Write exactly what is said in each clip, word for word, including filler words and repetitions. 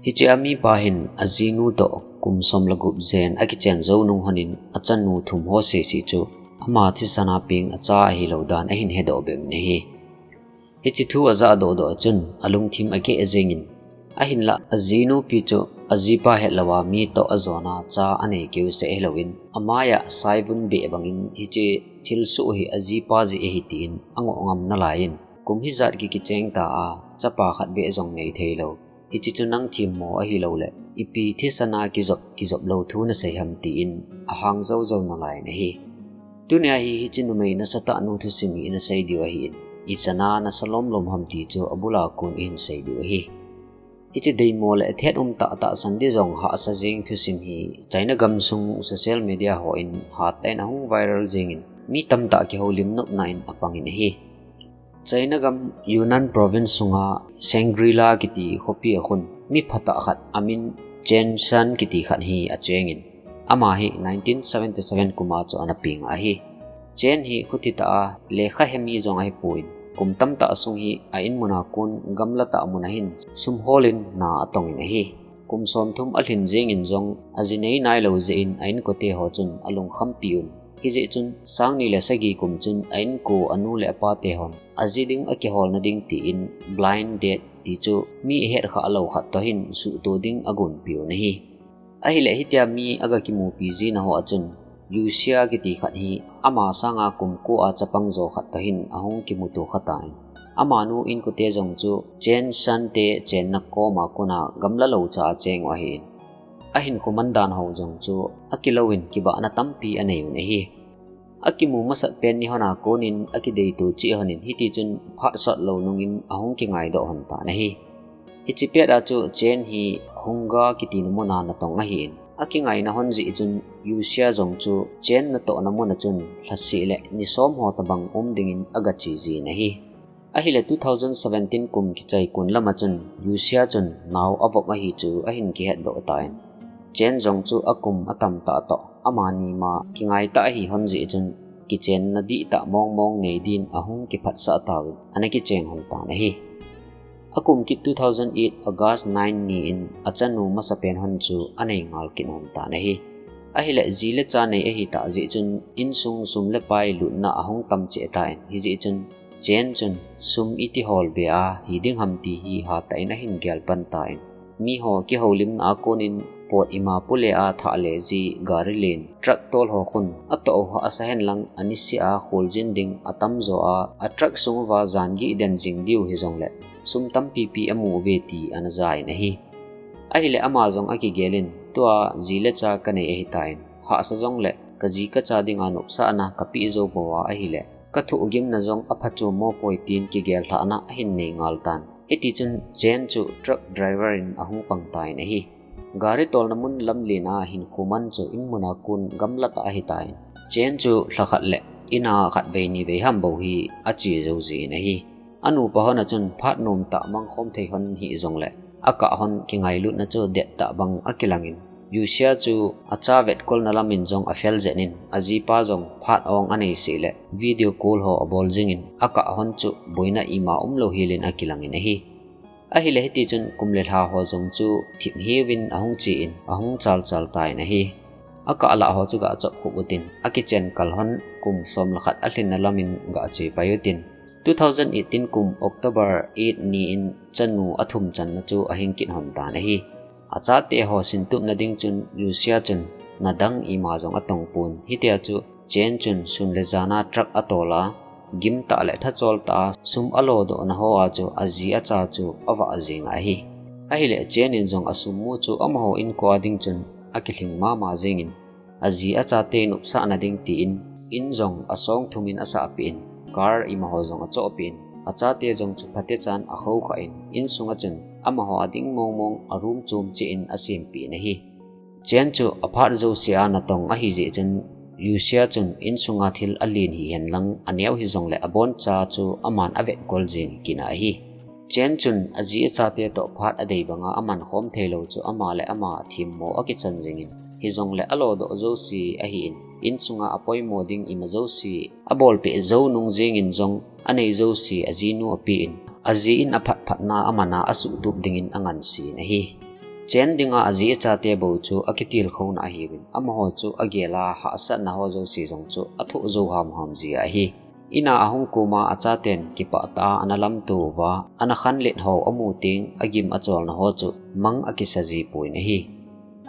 Hiche a mipa hin ajinu toh kum som le gup jen akichen jou nung honin achanu thum ho sese chu ama thisan a peng acha ahilou dan ahin hedoh bep in ahi. Hiche thu ajah doh doh a chun alungthim akeh jengin, ahinlah ajinupi chu ajipa hetlou a mi toh ajona cha anei keu seh hilouvin, amai a saivun beh bangin hiche thilsoh hi ajipa jeh ahi tin angoh ngam nalaiyin, kum hijat ki kicheng ta a chapa khat beh jong nei theilou. Hiche chu nang themmo ahilouleh ipi thisan a kijop, kijop lou thu nasei ham tin ahang jou jou nalaiyin ahi. Tunia hi hiche numei nasatah nu thusim hi ina sei diu ahin, ichan a nasa lom lom ham ti chu abul a kon ihin sei diu ahi. Hiche deimo le thet um tah tah san di jong hahsa jeng thusim hi China gamsung social media hon hatah in ahung viral jengin, mi tamtah kihoulim nopna in apangin ahi. China gam Yunnan province sunga Shangri-La kiti khopi a khun mi phatah khat amin Chen Shan kiti khat hi achengin, ama hi nineteen seventy seven kum a chu ana peng ahi. Chen hi khuti tah a lekha he mi jong ahipon, kum tamtah sung hi a inmun a kon gamla tah mun a hin sum holin na atongin ahi. Kum somthum alhin jengin jong aji nei nailou jeh in a inkote ho chun alungkhampi un. Hijeh chun, sangni le sagi kum chun a inko anu le apate hon aji ding akiholna ding tin blind date ti chu mi ahet khah lou khat toh hin suhto ding agonpi un ahi. Ahileh hitia mi aga kimupi jina ho a chun, Yuxia kiti khat hi ama sanga kum ko a chapang jo khat toh hin ahung kimuto kha tan. Amanu inkote jong chu Chen Shan te chenna koma kona gamla lou cha a cheng u ahin, ahinkho mandan ho jong chu akilouvin kibahna tampi anei un ahi. Akimu masat pen ni hon a konin akideito cheh honin, hitichun phat sot lou nungin ahung kingaidoh hon tan ahi. Hiche pet a chu Chen hi Hunga kitina mun a natong ahin, akingaina hon jeh chun Yuxia jong chu Chen natohna mun a chun lhaseh le ni som ho tobang um dingin aga che jin ahi. Ahileh two thousand seventeen kum kichai kon lam a chun Yuxia chun nao avop ahi chu ahin kihetdoh tan, Chen jong chu akum atam tah toh amani ma kingai tah ahi hon jeh chun kichenna dihtah mong mong nei din ahung kiphatsah tauvin ana kicheng hon tan ahi. Akum kit two thousand eight August nine ni in achanu masapen hon chu anei ngal kit hon tan ahi. Ahileh ji le cha nei ahitah jeh chun insung sum le pai lutna ahung tam cheh tan, hijeh chun Chen chun sum iti hol be a hi ding ham ti hi hatah in ahin gel pan tan, miho kihoulimna a konin pot ima pule a thah le ji gari len truck tol ho khun atoh u hahsa hen lang aniseh a kholjin ding atam jo a, a truck sung uva jan gih den jing diu hijongleh sum tampipi amu uve ti ana ja in ahi. Ahileh ama jong akigelin, tua ji le cha kanei ahitan, hahsa jongleh kaji kacha dinga nopsahna kapeh jou bou a ahileh kathohgimna jong aphachom mo poi tin kigel lhahna ahin nei ngal tan. Hitichun Chen chu truck driver in ahung pang tan ahi. Gari tolna mun lamlen a hinkho man chu inmun a kon gamla tah ahitan, Chen chu lha khat le in a khatvei nivei ham bou hi ache jou jin ahi. Anupa hon a chun phat nomtah mangkhom thei hon hih jongleh akah hon kingailutna chu dettah bang akilangin, Yuxia chu acha vetkolna lamin jong afel jet in, ajipa jong phat ong anei seh le video call ho abol jingin, akah hon chu boina ima umlou helin akilangin ahi. Ahileh hitichun kum le lha ho jong chu thip heuvin ahung chen, ahung chalchal tan ahi. Akah lah ho chu gachop khup utin, akichen kal hon kum som le khat alhinna lamin gache pai utin, two thousand eighteen kum October eight ni in chanu athum channa chu ahing kit hon tan ahi. Achate ho sintupna ding chun Yuxia chun nadang ima jong atong pon. Hitia chu Chen chun sun le jan a truck atol a, gimtah le thachol tah a sum alodohna ho a chu aji acha chu avah jing ahi. Ahileh Chen in jong asum mu chu amaho inko a ding chun akilhing mama jingin, aji achate nopsahna ding tin, in jong asong thumin asahpeh in, car imaho jong achohpeh in, achate jong chu phatechan akhoukha in, insunga chun amaho ading mong mong a room chom cheh in asempeh in ahi. Chen chu aphat jouse a natong ahijeh chun, Yuxia chun insunga thil alen hihen lang aneo hijongleh aboncha chu aman avetkol jing kit ahi. Chen chun aji achate toh phat adei banga amankhom theilou chu ama le ama themmo akichan jingin, hijongleh alodoh jouse ahin, insunga apoimo ding ima jouse abolpeh jou nung jengin jong anei jouse ajinu apen, aji in aphat phatna amana asuhtup dingin angansen ahi. Chen dinga aji achate bou chu akitilkhouna ahiuvin, amaho chu agel a hahsatna ho jouse jong chu athoh jou hamham jia ahi. Ina ahung koma achaten kipah tah a ana lamto uva, ana khanlet ho amu teng agim acholna ho chu mang akisa jipon ahi.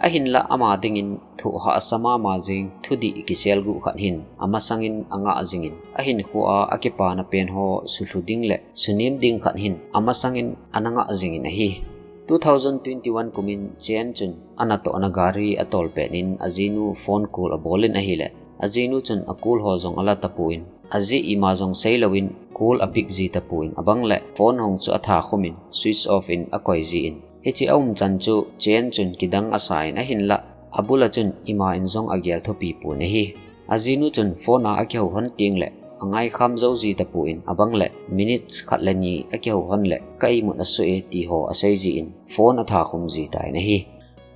Ahinlah ama dingin thoh hahsa mama jing thudih kiselguh khat hin amasangin angah jingin, ahinkhoa akipana pen ho sulhu ding le sunem ding khat hin amasangin ana ngah jingin ahi. Two thousand twenty-one kumin Chen chun anatohna gari atol pet in ajinu phone call abolin ahile, ajinu chun a call ho jong ala tapon, aji ima jong seilouvin call a pick ji tapon, abang le phone hong chu atha khumin switch off in akoi jin, hiche aumchan chu Chen chun kidang asan ahinlah, abula chun ima in jong agel thupipon ahi. Ajinu chun phone a akihou hon teng le angaikham jou ji tapon, abang le minutes khat le ni akihou hon le ka imut asoh e ti ho asei jin phone atha khum ji tan ahi.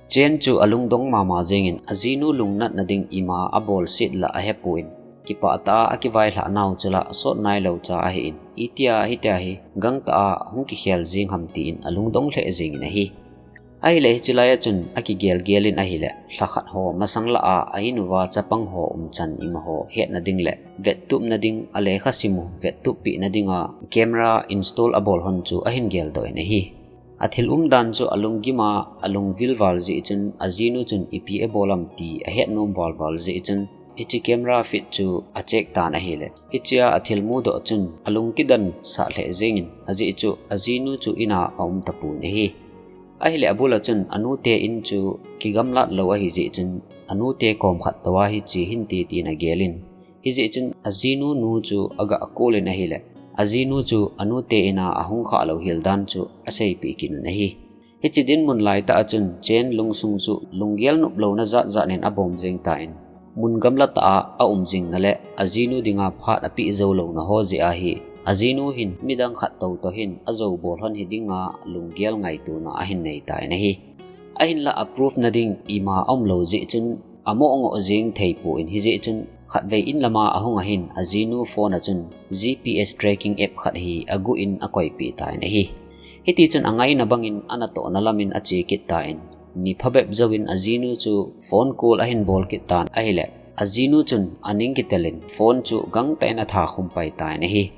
Chen chu alungdong mama jengin ajinu lungnatna ding ima abolset la ahepon, kipah tah a akivailhah nau chu la asot nailou cha ahin, itia hitia hi gangtah a hung kikhel jeng ham tin alungdong lheh jengin ahi. Ahile hiche laia chun akigelgel in ahile, lhakhat ho masang lah a a-in uva chapang ho umchan imaho hetna ding le vettupna ding, alekha simu vettup pehna dinga camera install abol hon chu ahin geldoh in ahi. Athil umdan chu alunggim a alungvil val jeh chun ajinu chun ipi abol am ti ahetnom valval jeh chun hiche camera feed chu acheck tan ahile, hichea athil mudoh chun alung kidansah lheh jengin, ajeh chu ajinu chu ina aum tapon ahi. Ahile abula chun anute in chu kigamlat lou ahijeh chun, anute kom khat toh a hiche hinte tin agelin, hijeh chun ajinu nu chu aga call in ahile, ajinu chu anute ina ahung khah louhel dan chu aseipeh kit un ahi. Hiche dinmun laitah a chun Chen lungsung chu lunggel noplouna jatjat in abom jeng tan, mun gamla tah a aum jingna le ajinu dinga phat apeh jou louna ho jeh ahi, ajinu hin midang khat tou toh hin ajou bol hon hidinga lunggel ngaitona ahin nei tan ahi. Ahinlah a proof na ding ima aumlou jeh chun amoh ngoh jeng theipon, hijeh chun khatvei in lama ahung ahin ajinu phone a chun G P S tracking app khat hi aguh in akoipeh tan ahi. Hitichun angaina bangin anatohna lamin ache kit tan, ni phabep jouvin ajinu chu phone call ahin bol kit tan ahile, ajinu chun aning kitelin phone chu gangtah in atha khum pai tan ahi.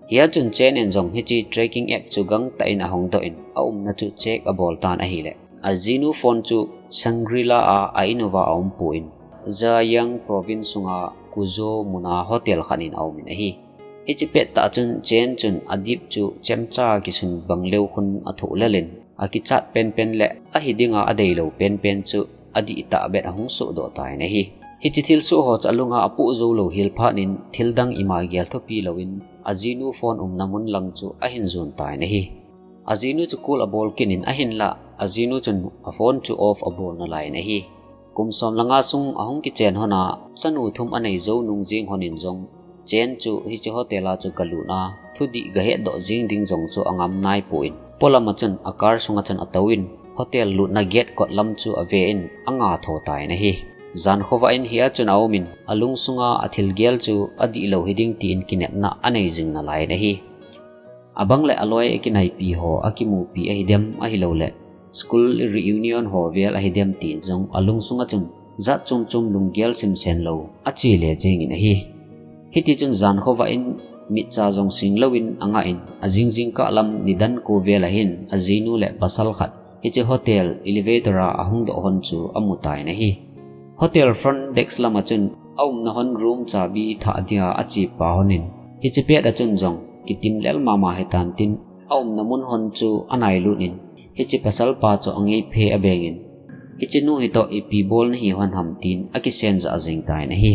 Hia chun Chen in jong hiche tracking app chu gangtah in ahongdoh in aumna chu check abol tan ahile, ajinu phone chu Shangri-La a a-in uva aumpon, Zhejiang province sunga Kuzhou muna hotel khat in aumin ahi. Hiche pettah chun Chen chun adip chu chemcha kisun bangleu khun athoh lelin, akichat penpen le ahi dinga adeilou penpen chu adihtah bet ahung sohdoh tan ahi. Hiche thilsoh ho chu alunga apoh jou louhel phat in thildang ima gel thupi louvin ajinu phone umna mun lang chu ahin jon tan ahi. Ajinu chu call abol kit in ahinlah, ajinu chun aphone chu off abol nalai in ahi. Kum som le nga sung ahung kichen hon a, chanu thum anei jou nung jeng hon in jong, Chen chu hiche hotel a chu galut a, thudih gahetdoh jeng ding jong chu angam naipon, polam a chun a car sunga chun atouvin, hotel lutna gate kot lam chu aven, anga tho tan ahi. Jan khovah in hia chun aumin, alungsunga athilgel chu adihlou hiding tin kinepna anei jing nalai in ahi. Abang le aloi akinaipi ho akimupi ahidem ahilouleh, school reunion ho vel ahidem tin jong alungsunga chun jat chomchom lunggel simsen lou ache le jengin ahi. Hitichun jan khovah in mitcha jong sing louvin angah in, ajing jingkah lam nidan ko vel ahin ajinu le pasal khat hiche hotel elevator a ahung doh hon chu amu tan ahi. Hotel front desk lam a chun aumna hon room chabi thah dia achepa hon in, hiche pet a chun jong kitim lel mama hitan tin, aumna mun hon chu anailut in, hiche pasalpa chu angeiphe abengin, hiche nu hitoh ipi bol nahi hon ham tin akisen jah jeng tan ahi.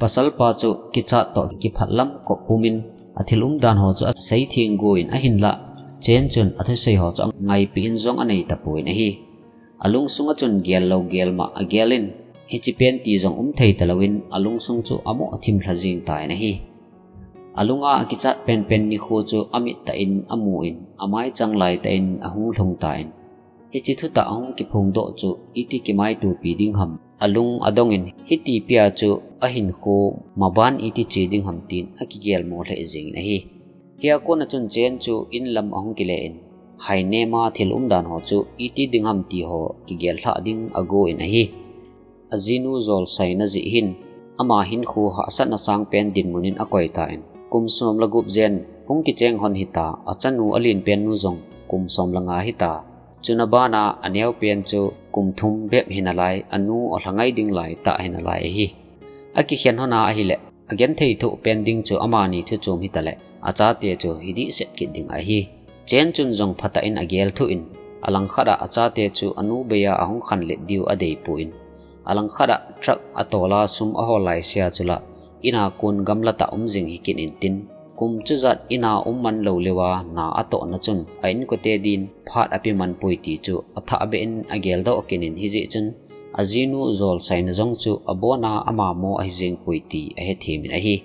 Pasalpa chu kichat toh kiphatlam kop pumin athil umdan ho chu asei thengguh in ahinlah, Chen chun athusei ho chu angaipeh in jong anei tapon ahi. Alungsunga chun gel lou gel mah agel in, hiche pen ti jong umthei talouvin alungsung chu amoh athim lha jeng tan ahi. Alunga akichat penpen nikho chu amit tah in amun, amaichang laitah in ahung lhung tan, hiche thutah ahung kiphongdoh chu iti kimaitopi ding ham, alung adongin, hitipia chu ahinkho maban iti che ding ham tin akigelmo lheh jengin ahi. Hia kona chun Chen chu inlam ahung kile in, hainema thil umdan ho chu iti ding ham ti ho kigel lhah ding agon ahi. Ajinu jolsai na jeh hin, ama hinkho hahsatna sangpen dinmun in akoi tan, kum som le gup jen hung kicheng hon hita, achanu alenpen nu jong kum som le nga hita. Chuna bana aneopen chu kum thum bep hinalai, anu alhangai ding laitah hinalai ahi. Akikhen hon ahile, agenthei thoh pen ding chu amani thu chom hitaleh, achate chu hidih set kit ding ahi. Chen chun jong phatah in agel thoh in, alangkhat a achate chu anu beiya ahung khanlet diu adeipon, alangkhat a truck atola sum ahol laisea chula, ina kon gamla tah um jing hikit intin, kum chujat ina um man lou leuva na atohna chun a inkote din phat ape man poi ti chu athah beh in agel doh kit in, hijeh chun ajinu jolsai na jong chu abona ama mo ahi jeng poi ti ahethem in ahi.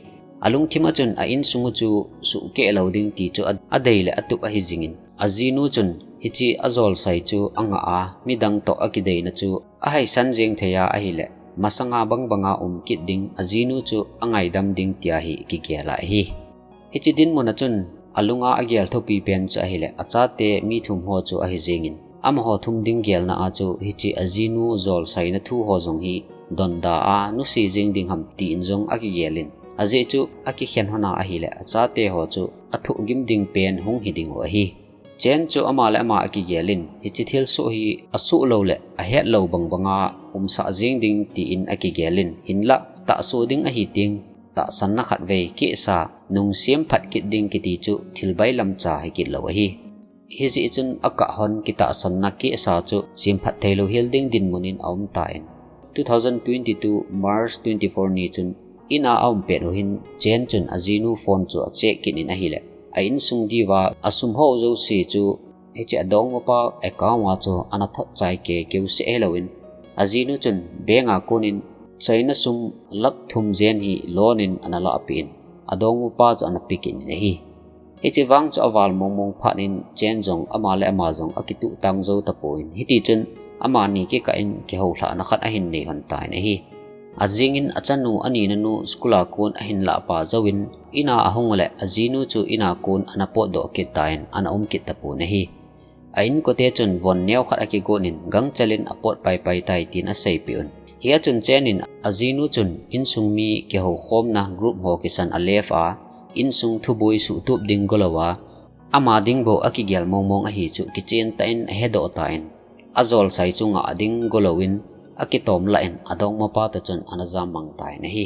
Alungthim a chun a insung u chu suhkeh lou ding ti chu a, adei le atup ahi jingin, ajinu chun hiche ajolsai chu angah a, midang toh akideina chu ahaisan jeng thei a ahile, masanga bangbanga um kit ding ajinu chu angaidam ding tia hi kigel ahi. Hiche dinmun a chun alunga agel thopi pen chu ahile, achate mi thum ho chu ahi jingin, amaho thum ding gelna a chu hiche ajinu jolsai na thu ho jong hi donda a nusi jing ding ham tin jong akigelin, ajeh chu akikhen hon ahile, achate ho chu athoh gim ding pen hung hi ding u ahi. Chen chu ama le ama akigelin, hiche thilsoh hi asoh lou le ahet lou bangbanga umsah jing ding tin akigelin, hinlah tahsoh ding ahi teng, tahsanna khatvei kehsa nung semphat kit ding kiti chu thil bailam cha hikit lou ahi. Hijeh chun akah hon kitahsanna kehsa chu semphat thei lou hel ding dinmun in aum tan. Two thousand twenty-two March twenty-four ni chun ina aum pet u hin Chen chun ajinu phone chu acheck kit in ahile, a insung diuva asum ho jouse chu hiche adongmapa account a chu ana thot chai kei keuseh hilouvin, ajinu chun bank a konin China sum lakh thum jen hi loan in ana lahpeh in, adongmapa chu ana pe kit in ahi. Hiche vang chu aval mongmong phat in Chen jong ama le ama jong akituh tang jou tapon, hitichun amani kikah in kihoulhahna khat ahin nei hon tan ahi. Ajingin achanu anina nu school a kon ahin lahpa jouvin, ina ahung le ajinu chu ina kon ana potdoh kit tan ana um kit tapon ahi. A inkote chun von neo khat akigon in gangchel in apot paipai tai tin aseipeh un. Hia chun Chen in ajinu chun insung mi kihoukhomna group ho kisan alep a, insung thuboi suhtup ding golou a, ama ding bou akigel mongmong ahi chu kichen tah in ahedoh tan, ajolsai chu ngah ding golouvin akitom lah in adongmapa toh chun ana jammang tan ahi.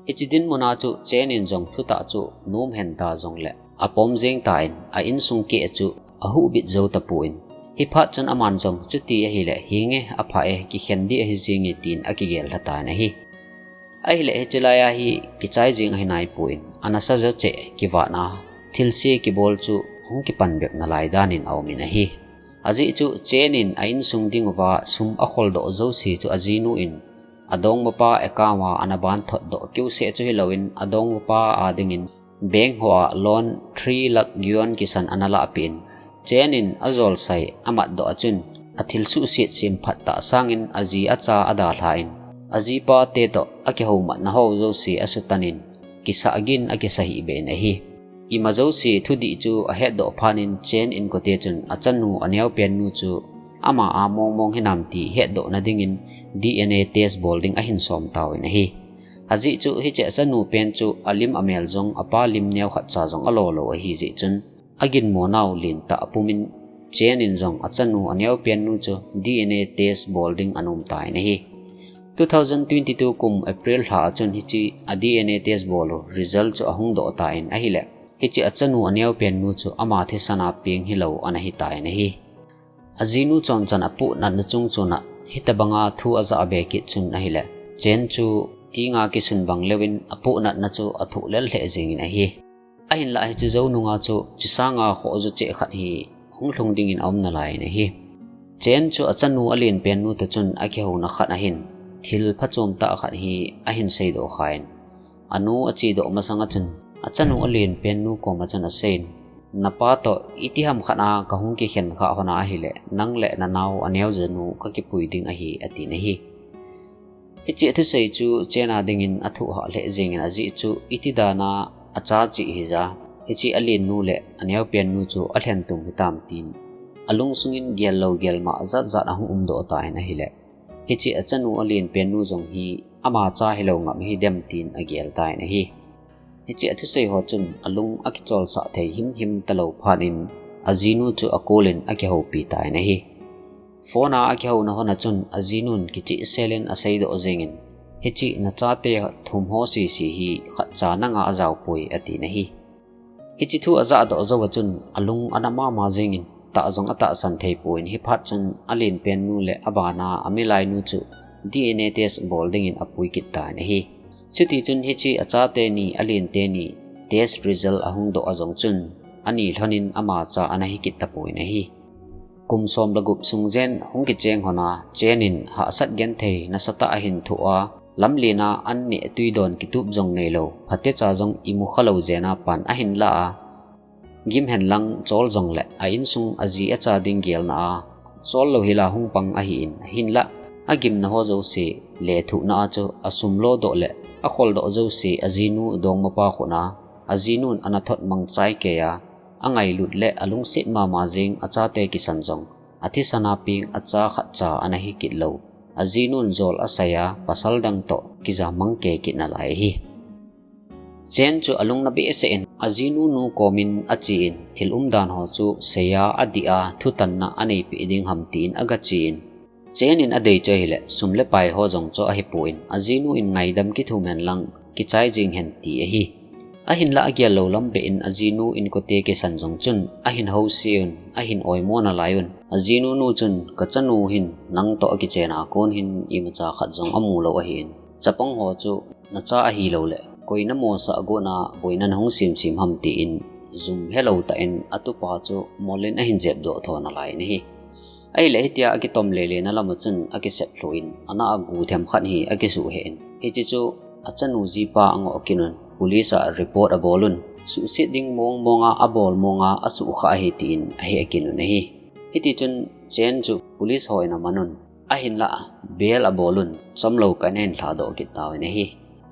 Hiche dinmun a chu Chen in jong thutah chu nom hen ta jongle apom jeng tan, a insung keh chu ahuhbit jou tapon, hiphat chun aman jong chuti ahile hinge, apha e, kikhen ding ahi jinge tin akigel lha tan ahi. Ahile hiche laiya hi kichai jeng ahi naipon, anasa jo cheh kivatna, thilse kibol chu hung kipan bep nalai dan in aum in ahi. Ajeh chu Chen in a insung dinguva sum akholdoh jouse chu ajinu in adongmapa account a ana ban thotdoh keuseh chu hilouvin, adongmapa a dingin bank hoa loan three lakh yuan kisan ana lahpeh in, Chen in ajolsai amatdoh a chun athil suhset semphat tah sangin aji acha adalhan, ajipa te toh akihoumatna ho jouse asutan in, kisah gin akisah hihbeh in ahi. Ima jouse thudih chu ahetdoh phat in Chen inkote chun achanu aneopen nu chu ama a mongmong hinam ti hetdohna dingin D N A test bol ding ahin som tauvin ahi. Ajeh chu hiche achanu pen chu alim amel jong apa lim neokhat cha jong alo lou ahi jeh chun, aginmo nau lentah apumin, Chen in jong achanu aneopen nu chu D N A test bol ding anom tan ahi. Two thousand twenty-two kum April lha a chun hiche a D N A test bol u result chu ahung doh tan ahile, hiche achanu aneopen nu chu ama thisan a peng hilou ana hitan ahi. Ajinu chonchan apohnatna chung chun a, hitobanga thu ajahbe kit chun ahile, Chen chu tinga kisun bang leuvin apohnatna chu athoh lel lheh jengin ahi. Ahinlah hiche jou nunga chu, chusanga khoh jo cheh khat hi hung lhung dingin aum nalai in ahi. Chen chu achanu alenpen nu toh chun akihouna khat ahin, thil phachom tah khat hi ahin seidoh khan, anu achedoh masanga chun achanu alenpen nu koma chun aseiyin, napa toh itiham khat a kahung kikhen khah hon ahile, nang le nanao aneoja nu kakipui ding ahi, atin ahi. Hiche thusei chu Chen a dingin athoh hah lheh jengin, ajeh chu iti dan a acha cheh hija, hiche alennu le aneopen nu chu alhen tum hitam tin alungsungin gel lou gel mah jat jat ahung umdoh tan ahile, hiche achanu alen pennu jong hi ama cha hilou ngam hidem tin agel tan ahi. Hiche athusei ho chun alung akicholsah thei himhim talou phat in ajinu chu akolin akihoupi tan ahi. Phone a akihouna hon a chun ajinun kichehsel in aseidoh jengin, hiche nachate thum ho sese hi khatcha nanga ajaopoi atin ahi. Hiche thu ajahdoh jou a chun alung ana mama jengin, tah jong atahsan thei pon, hiphat chun alen pennu le abana amilainu chu D N A test bol dingin apui kit tan ahi. Chutichun hiche achate ni, alente ni test result ahung doh a jong chun, ani lhonin ama cha ana hi kit tapon ahi. Kum som le gup sung jen hung kicheng hon a, Chen in hahsat genthei nasatah ahin thoh a, lamlen a an neh tui don kitup jong neilou, phatecha jong imu khalou jen a pan ahin la a, gim henlang chol jongle a insung aji acha ding gelna a chol lou hila hung pang ahin, ahinlah agimna ho jouse lethuhna a chu asum lodoh le akholdoh jouse ajinu dongmapa khut a ajinun ana thot mangchai kei a, angailut le alungset mama jeng achate kisan jong athisan a peng acha khatcha ana hi kit lou, ajinun jol asei a pasal dang toh kijam mang kei kit nalai ahi. Chen chu alungna behseh in ajinu nu komin achen, thil umdan ho chu seiya adih a thutanna aneipeh ding ham tin agachen, Chen in adei chu ahile sum le pai ho jong chu ahipon, ajinu in ngaidam kithum henlang kichai jeng hen ti ahi. Ahinlah agel lou lam beh in ajinu inkote kisan jong chun ahin housen, ahin oimo nalai un. Ajinu nu chun, kachanu hin nangtoh akichen a kon hin imacha khat jong amu lou ahin, chapang ho chu nacha ahilou le koi namosah gon a boina nahung semsem ham tin jum helou tah in atupa chu molin ahin jepdoh tho nalai in ahi. Ahile hitia akitom lele na lam a chun akisep lhu in, ana agu themkhat hi akisuh heh in, hiche chu achanu jipa angoh kit un, police a report abol un, suhset ding mong mong a abol mong a asuhkhah ahi tin aheh kit un ahi. Hitichun Chen chu police ho in aman un, ahinlah bail abol un, chomlou kah in ahin lhadoh kit tauvin ahi.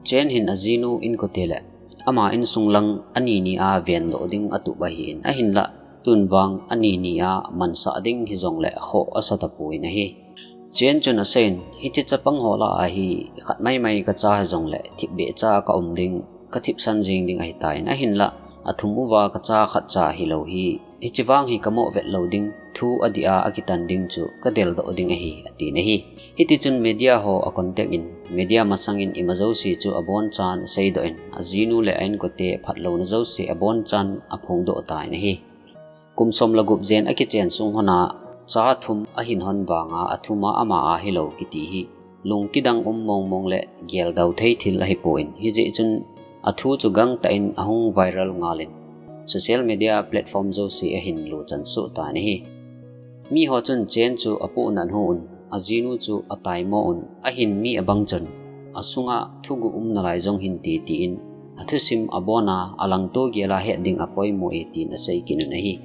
Chen hin ajinu inkote le ama insung lang ani ni a vendoh ding atup ahin, ahinlah tun vang ani ni a mansah ding hijongle khoh asa tapon ahi. Chen chun aseiyin, hiche chapang ho lah a hi khat maimai kacha hijongle thipbeh cha a kaum ding, kathipsan jeng ding ahitan, ahinlah athum uva kacha khatcha hilou hi, hiche vang hi kamoh vet lou ding, thu adih a akitan ding chu kadeldoh ding ahi, atin ahi. Hitichun media ho acontact in, media masangin ima jouse chu abonchan aseidoh in, ajinu le a inkote phatlouna jouse abonchan aphongdoh tan ahi. Kum som le gup jen akichen sung hon a, cha thum ahin hon vang a, athum a ama a hilou kiti hi lungkidang um mong mong le geldau thei thil ahipon, hijeh chun athu chu gangtah in ahung viral ngal in, social media platform jouse ahin lochan soh tan ahi. Miho chun Chen chu apohnat hon, ajinu chu ataimo un, ahin mi abang chun asunga thuguh um nalai jong hinte tin, athusim abon a, alangto gel a het ding apoimo e tin asei kit un ahi.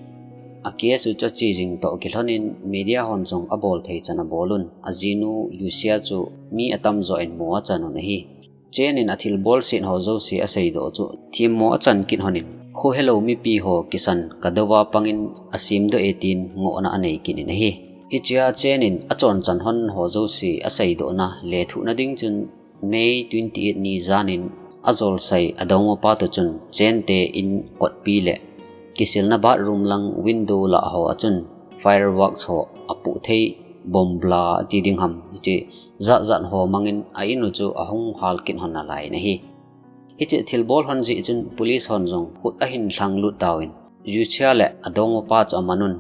A case u chu ache jing toh kilhon in media hon jong abol thei chan abol un, ajinu Yuxia chu mi atamjo in mo achan un ahi. Chen in athilbol set ho jouse aseidoh chu themmo achan kit hon in, khohelou mipi ho kisan kadou a pang in asemdoh e tin ngohna anei kit in ahi. Hichea Chen in achonchan hon ho jouse aseidohna lethuhna ding chun May twenty eight ni jan in ajolsai adongmapa toh chun Chen te in kotpi le kisilna bathroom lang window lah ho a chun fireworks ho apoh thei, bomb blast ti ding ham, hiche jat jat ho mang in a in u chu ahung hal kit hon nalai in ahi. Hiche thilbol hon jeh chun police hon jong khut ahin lhanglut tauvin, Yuxia le adongmapa chu aman un.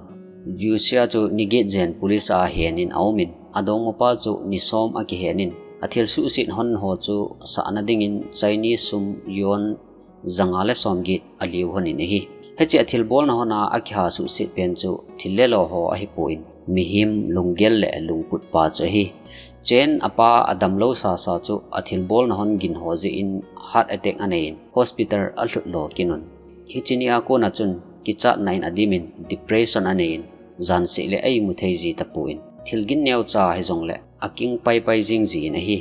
Yuxia chu ni get jen police a ahen in aum in, adongmapa chu ni som akihen in, athil suhset hon ho chu sahna dingin Chinese sum yuan janga le som get aliu hon in ahi. Hiche athilbolna hon a akiha suhset pen chu thil le lo ho ahipon, mihem lunggel le lungputpa chu ahi. Chen apa adamlou sasa chu athilbolna hon gin ho jeh in heart attack anei in hospital alhut lo kit un. Hiche ni a kon a chun kichatna in adim in depression anei in, jan seh le a imu thei ji tapon, thil gin neocha hijongle aking paipai jing ji in ahi.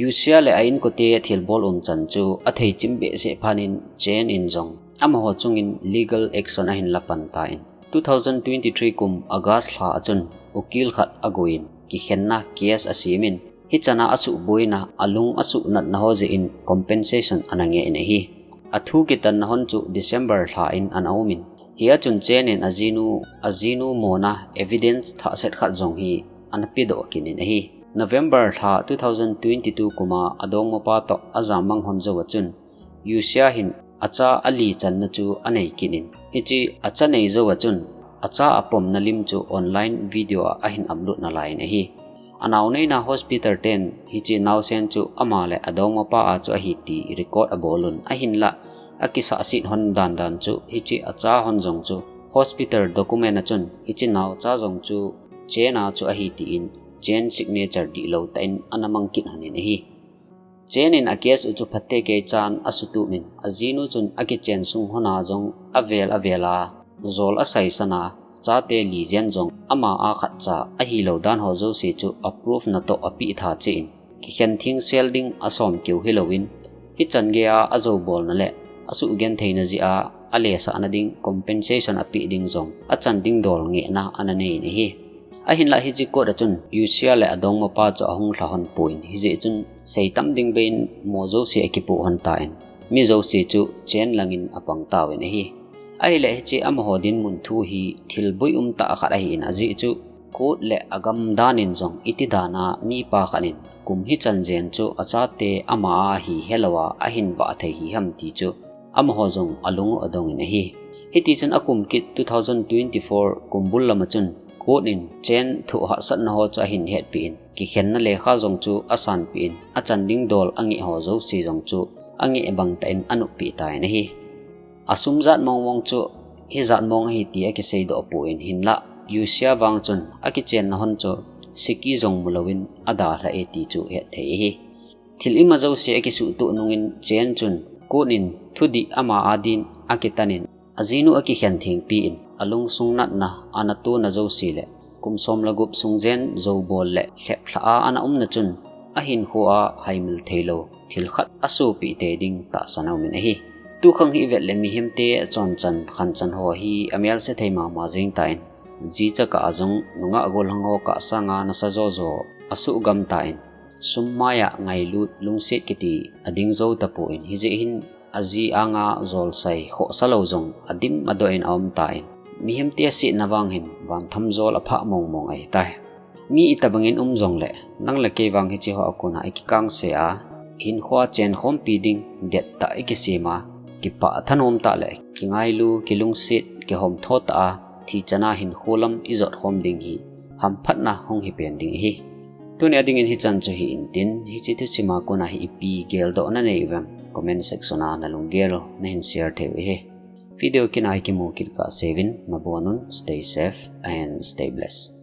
Yuxia le a inkote thilbol umchan chu athei chim behseh phat in Chen in jong amaho chungin legal action ahin la pan tan, Two thousand twenty-three kum August lha a chun ukil khat aguin kikhenna case asemin, hichana asuhboina, alung asuhnatna ho jeh in compensation ana ngeh in ahi. Athu kitanna hon chu December lha in ana umin, hia chun Chen in ajinu, ajinu mona evidence thahset khat jong hi ana pedoh kit in ahi. November lha two thousand twenty-two kuma adongmapa toh ajam mang hon jou a chun, Yusia hin acha ali channa chu anei kit in, hiche acha nei jou a chun, acha apomna lim chu online video a ahin upload nalai in ahi. Anao neina hospital ten hiche naosen chu ama le adongmapa a chu ahi ti record abol un, ahinlah akisahset hon dandan chu hiche acha hon jong chu hospital document a chun hiche naocha jong chu Chen a chu ahi tin Chen signature dihlou tah in ana mang kit hon in ahi. Chen in a case u chu phatecha in asutup in, ajinu chun akichen sung hon a jong avel avel a jol asaisan a, chate li jen jong ama a khatcha ahilou dan ho jouse chu a proof natoh apeh tha cheh in, kikhen theng sel ding asom keu hilouvin, hichan geiya ajou bolna le asuhgentheina jeh a alesahna ding compensation apeh ding jong achan ding dol ngehna ana nei in ahi. Ahinlah hiche court a chun Yusia le adongmapa chu ahung lha hon pon, hijeh chun seitam ding bei in mo jouse akipoh hon tan, mi jouse chu Chen lang in apang tauvin ahi. Ahileh hiche amaho dinmun thu hi thil boi umtah khat ahin, ajeh chu court le agam dan in jong iti dan a mipa khat in kum hichan jen chu achate ama a hi helouva ahin vah thei hi ham ti chu amaho jong alung u adong in ahi. Hitichun akum kit two thousand twenty-four kum bul lam a chun court in Chen thoh hahsatna ho chu ahin hetpeh in, kikhenna lekha jong chu asanpeh in, achan ding dol angeh ho jouse jong chu angeh bang tah in anoppeh tan ahi. Asum jat mong mong chu hijat mong ahi ti akiseidoh pon, hinlah Yusia vang chun akichenna hon chu siki jong mulouvin adalhah e ti chu hetthei ahi. Thil ima jouse akisuhtoh nungin Chen chun court in thudih ama a din akitan in, ajinu akikhen thengpi in, alungsung natna, ana tona jouse le kum som le gup sung jen joubol le lheplhah a ana umna chun ahinkho a haimil theilou thil khat asopeh tei ding tahsan aumin ahi. Tukhang hi ivet le mihemte chonchan khanchan ho hi amelse thei mama jeng tan, jicha kah a jong nungah gollhang ho kah sanga nasa jojo asuhgam tan, sum maiya ngailut lungset kiti ading jou tapon, hijeh hin aji anga jolsai khohsa lou jong adim adoh in aum tan, mihemte asetna vang hin vanthamjol aphah mong mong ahitai. Mi itobang in um jongle, nang le kei vang hiche ho a kona ikikangse a, hinkhoa chenkhompi ding dettah ikisem a, kipah thanom tah le kingailu, kilungset, kihomtho tah a, thi chana hinkho lam ijotkhom ding hi hamphatna hung hipen ding ahi. Tunia dingin hichan chu hi intin, hiche thusima kona hi ipi geldohna nei uvem, comment section a nalunggel nahin share thei u ahi. Video kit a ikimu kit kahseuvin, nabonun, stay safe and stay blessed.